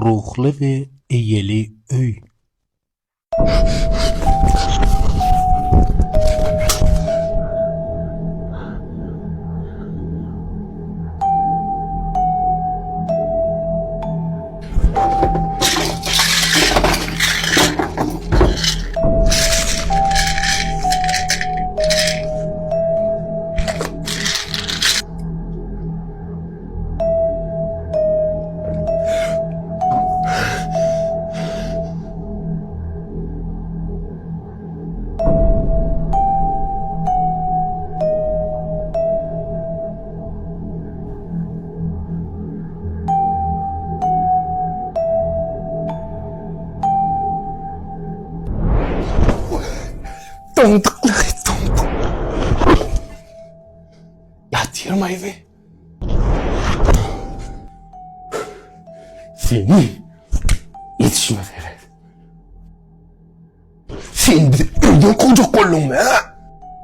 Ruhly we eýeli öý. Doňduk-laý, doňduk. Ýatyrmaýby. Seni ýetişme seret. Sen bizi öýden kowjak bolduňmy, hä?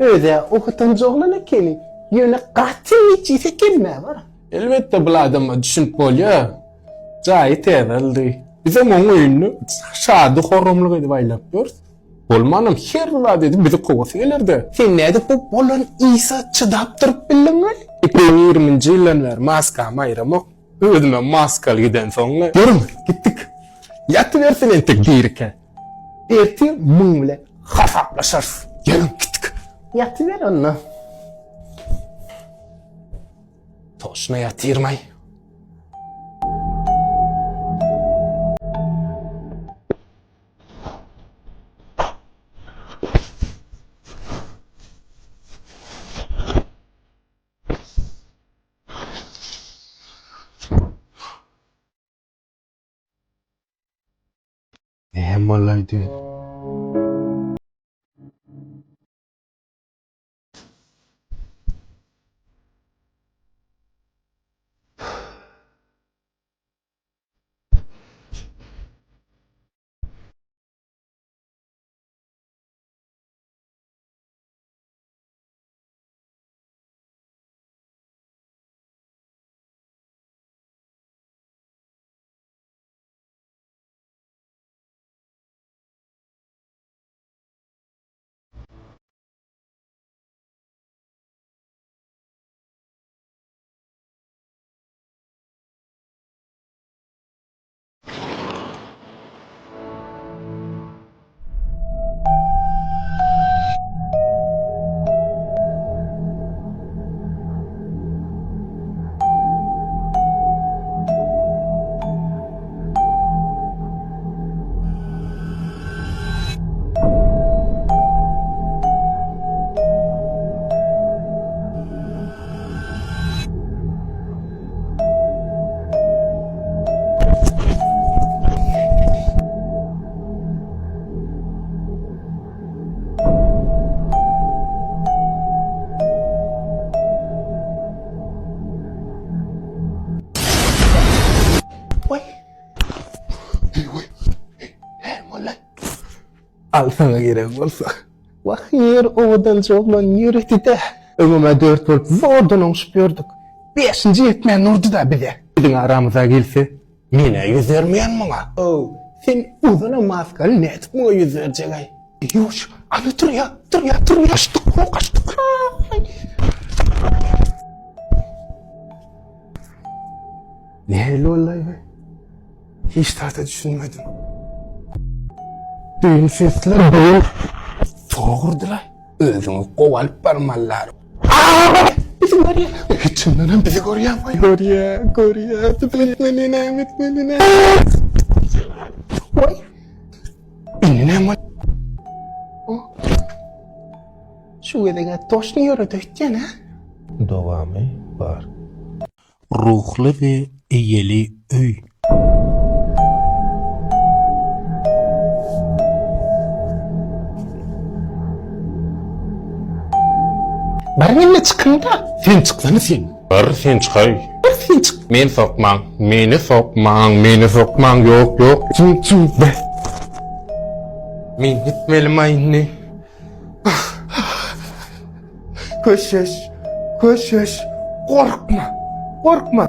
Özä utanjy oglan ekeni, ýöne gaty nejis ekenmä bar. Elbetde bul adama düşünip bolýa. Jaýy täze aldy. Bizem oň öýünde şady horramlyk edip aýlap ýörüs. Bolmanam her zat edip bizi kowasy gelerdi. Sen nädip bu bolan ysa çydap durup bildiň weli? 2020-nji ýyldan bäri maskamy aýramok. Özümem maskaly gidensoň-la. Ýörüň, gitdik. Ýatybersin entek dirikä. Ertir muň bilen hasaplaşarys. Ýörüň, gitdik. Ýatyber onda. Toşna ýatyrmaý. Näme bolaýdy? Al saňa gerek bolsa. Wah, ýer owadanjy oglan ýöredi-dä. Öňem-ä dört bolup zordan oňşup ýördük. Bäşinji ýetmän urdy-da bize. Biziň aramyza gelse, men-ä ýüz bermeýän muňa. Ow, sen ozal-a maskaly nädip muňa ýüz berjeg-aý? Ýuwaş, ana turýa, turýa, turýa. Gaçdyk, ho, gaçdyk. Nähili boldy-aý? Hiç zada düşünmedim. Düýn sesler bu gün dogrudylar. Özüňi gowy alyp barmalylar. Bizi görýär. Çyndan hem bizi görýärmi? Görýär, görýär. Bizi etmeli, näme etmeli, näme? Oý. Indi näme? Şu gezeg-ä toşny ýöredi öýtýän, hä? Dowamy bar. Ruhly we eýeli öý. Baryň indi çykyň-da. Sen çyksana sen. Bar sen çykaý. Bar sen çyk. Meni sokmaň. Meni sokmaň. Meni sokmaň. Ýok, ýok. Çüm çüm. Be. Men gitmelimi indi? Köşeş, köşeş, gorkma, gorkma.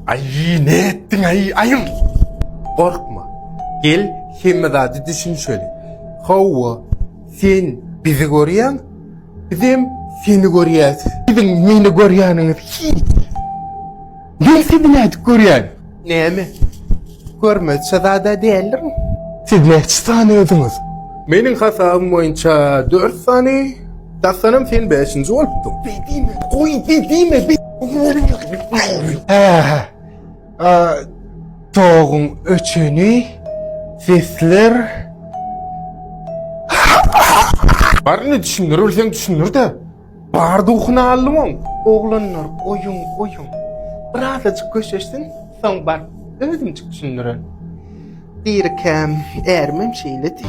Aý, ne etdiň aý, aýyl! Gorkma. Gel, hemme zady düşünişeli. Hawa, sen bizi görýäň, bizem seni görýäs. Siziň meni görýäniňiz hiç. Men sizi nädip görýän? Näme? Görmezçe zada däldirin. Siz näçe sany özüňiz? Meniň hasabym boýunça dört sany. Tasdanam sen bäşinji bolupdyň. Beý diýme, goý, beý diýme, beý. Hä, toguň öçeni, sesler. Baryny düşündir bilseň düşündir-de. Bar duhuny aldym oň. Oglanlar goýuň, goýuň. Birazajyk köşeşsin, soň baryp özümjik düşündirerin. Dirikäm ärimem şeýledi.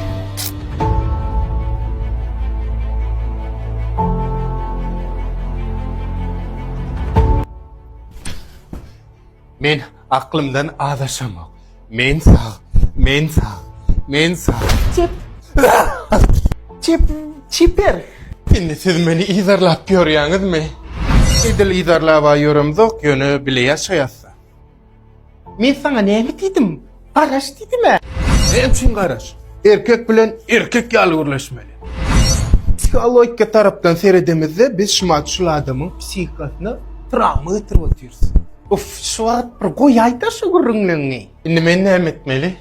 Men aklymdan azaşamok. Men sag, men sag, men sag. Çep. Çep, çeper. Indi siz meni yzarlap ýörýäňizmi? Edil yzarlab-a ýöremzok, ýöne bile ýaşaýas-da. Men saňa näme diýdim? Garaş diýdim-ä. Näme üçin garaş? Erkek bilen erkek ýaly gürleşmeli. Psihologika tarapdan seredemizde biz şumat şul adamyň psihikasyna trawma getirip otyrys. Uff, şu wagt bir goýaýda şu gürrüňleňňi. Indi men näme etmeli?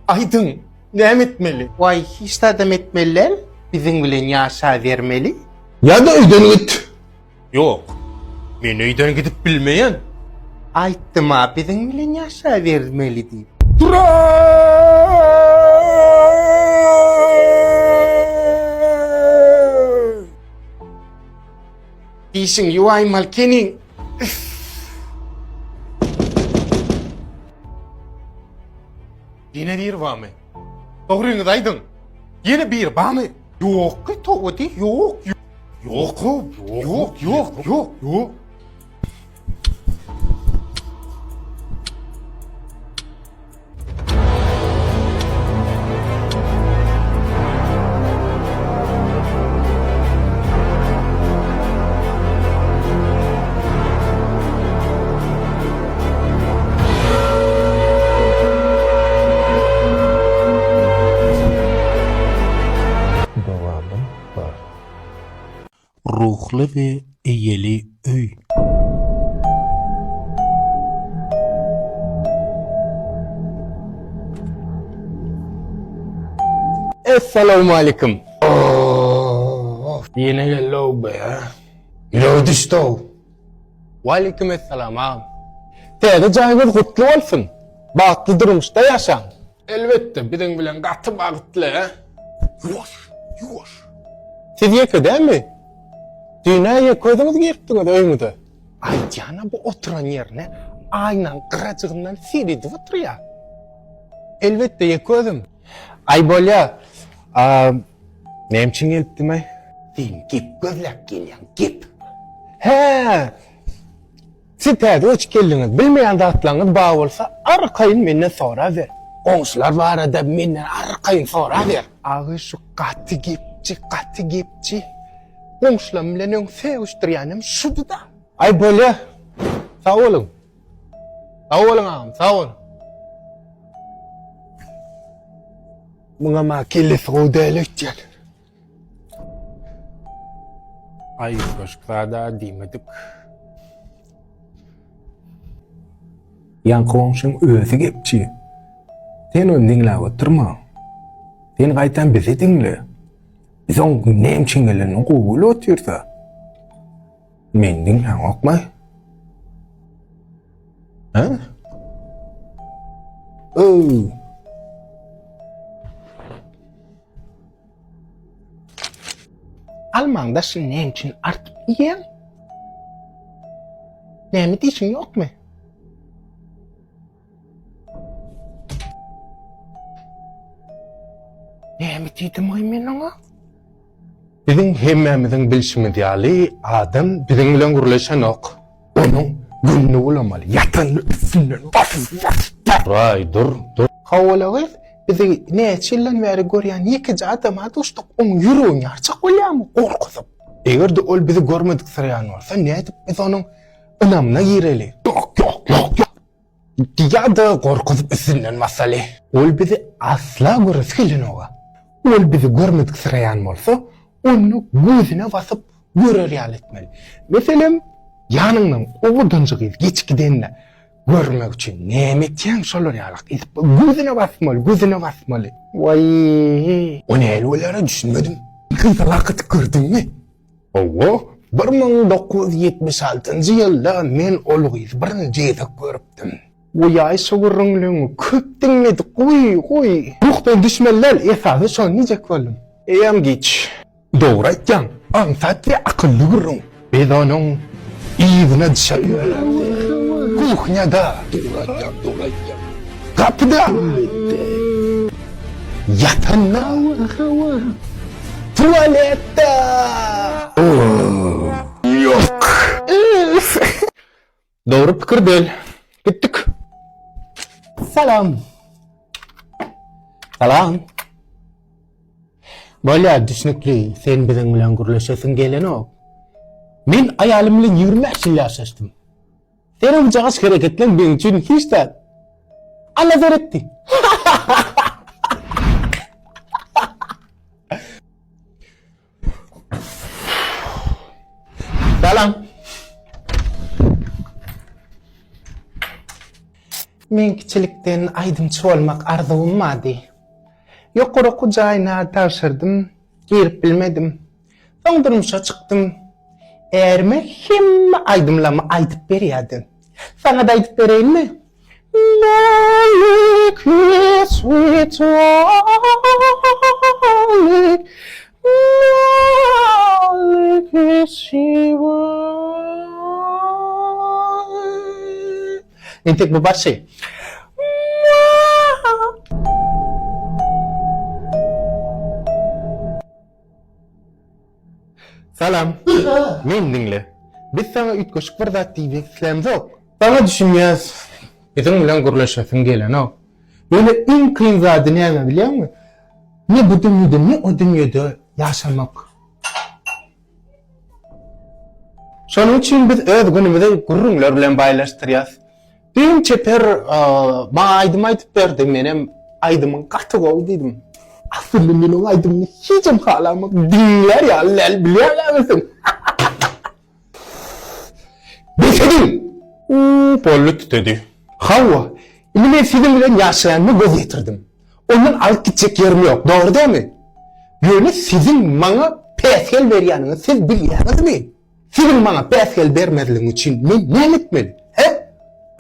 Aýdyň, näme etmeli? Waý, hiç zadam etmeli däl, biziň bilen ýaşabermeli. Ýa-da öýden git. Ýok. Men öýden gidip bilmeýän. Aýtdym-a, biziň bilen ýaşabermeli diýip. Dişiňi ýuwaýmaly keniň. Ýene biri barmy? Dogryňyzy aýdyň. Ýene biri barmy? Ýok, toba diý, ýok. Ýok, ýok, ýok, ýok, ýok. Dowamy bar. Ruhly we eýeli öý. Essalawmalikim. Ýene geldi-ow be. Ýüregi düşdi-ow. Waleýkim essalam agam. Täze jaýyňyz gutly bolsun. Bagtly durmuşda ýaşaň. Elbetde, biziň bilen gaty bagtly. Ýuwaş, ýuwaş. Siz ýeke dälmi? Düýn-ä ýeke özüňiz giripdiňiz öýüňize. Aýdýan-a bu oturan ýerine aýnaň gyrajygyndan seredip oturýa. Elbetde ýeke özüm. Aý bolýa. Näme üçin gelipdim-aý? Sen gep gözläp gelýäň, gep. Hä! Siz täze göçüp geldiňiz. Bilmeýän zatlaryňyz bar bolsa, arkaýyn menden soraber. Goňşular barada menden arkaýyn soraber. Agy şu gaty gepçi, gaty gepçi. Goňşularym bilen öň sögüşdirýänem şudy-da. Aý bolýa. Sag boluň. Sag boluň agam, sag boluň. Muňam-a kellesi gowy däl öýtýän. Aý, köşk zada diýmedik. Ýaňky goňşyň özi gepçi. Sen ony diňläp oturma. Sen gaýtam bizi diňle. Biz oň näme üçin gelenini gowy bilip otyrys-a. Meni diňläňokmy? Hä? Öw. Almaň daşyny näme üçin artyp iýýäň? Näme dişiň ýokmy? Näme diýdim-aý men oňa? Biziň hemmämiziň bilşimiz ýaly, adam biziň bilen gürleşenok. Onuň gününi bulamaly, ýatanyny üstünden basyp, basyp, basyp. Raý, dur, dur. Hawa-la gyz, bizi näçe ýyldan bäri görýän ýekeje adama duşduk, oň ýüregini ýarjak bolýarmy gorkuzyp? Eger-de ol bizi görmedik syraýan bolsa, nädip biz onuň ynamyna gireli? Ýok, ýok, ýok, ýok. Ýa-da gorkuzyp üstünden basaly. Ol bizi asla göresi gelenok-a. Ol bizi görmedik syraýan bolsa, onda gözüne basyp görer ýaly etmeli. Meselem, ýanyňdan owadanjy gyz geçip gidende görmek üçin näme etýäň şolar ýaly edip gözüne basmaly, gözüne basmaly. Waý, o nähili bolýar-a düşünmedim. Gyz alakaty gördüňmi? Hawa, 1976-njy ýylda men ol gyzy birinji gezek görüpdim. Goýaý şu gürrüňleňi köp diňledik goý goý. Ruhdan düşmeli däl esasy şony diýjek boldum. Eýýäm giç. Dogry aýtýaň, aňsat we akylly gürrüň. Biz onuň yzyna düşer ýölerdi. Kuhnýada. Dogry aýtýaň, dogry aýtýaň. Gapyda. Ýatanda. Tualetde. Ýok. Dogry pikir del. Gitdik. Salam. Salam. Bolýar, düşnükli. Sen biziň bilen gürleşesiň gelenok. Men aýalym bilen 25 ýyl ýaşaşdym. Seniň bujagaç hereketleň meň üçin hiç zat. Alla seretdi. Salam. Men kiçilikden aýdymçy bolmak arzuwym bardy. Ýokary okuw jaýyna tabşyrdym, girip bilmedim. Soň durmuşa çykdym. Ärime hemme aýdymlarymy aýdyp berýärdim. Saňa-da aýdyp bereýinmi? Mälik sweet Mälik Mälik siwa Entek bu başy. Salam. Meni diňle. Biz saňa üýtgeşik bir zat diýmek islämzok. Saňa düşünýäs. Biziň bilen gürleşesiň gelenok. Ýöne iň kyn zady näme bilýäňmi? Ne bu dünýede, ne o dünýede ýaşamak. Şonuň üçin biz öz günümizi gürrüňler bilen baýlaşdyrýas. Düýn Çeper maňa aýdym aýdyp berdi, menem aýdymyň gaty gowy diýdim. Aslynda men oň aýdymyny hijem halamok, diňlär ýaly däl, bilýäňmi sen? Bes ediň! Uuu, boldy tütedi. Hawa, indi men siziň bilen ýaşaýanyma göz ýetirdim. Ondan alyp gitjek ýerim ýok, dogry dälmi? Ýöne siziň maňa päsgel berýäniňizi siz bilýäňizmi? Siziň maňa päsgel bermezligiň üçin men näme etmeli? Hä?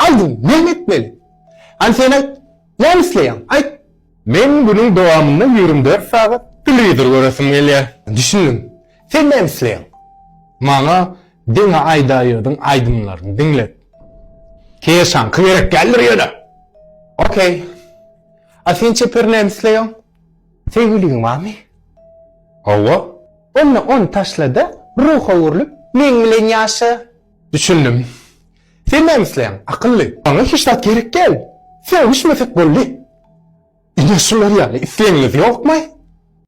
Aýdyň, näme etmeli? Hany sen aýt, näme isleýäň? Aýt! Men günüň dowamynda 24 sagat telewizor göresim gelýär. Düşündim. Sen näme isleýäň? Maňa diňe Aýdaýodyň aýdymlaryny diňlet. Keşaňky gerek däldir ýöne. Okey. A sen Çeper näme isleýäň? Söýgüliň barmy? Hawa. Onda ony taşla-da, ruha öwrülip, meň bilen ýaşa. Düşündim. Sen näme isleýäň, akylly? Maňa hiç zat gerek däl. Sögüşmesek boldy. Ine şular ýaly islegiňiz ýokmy?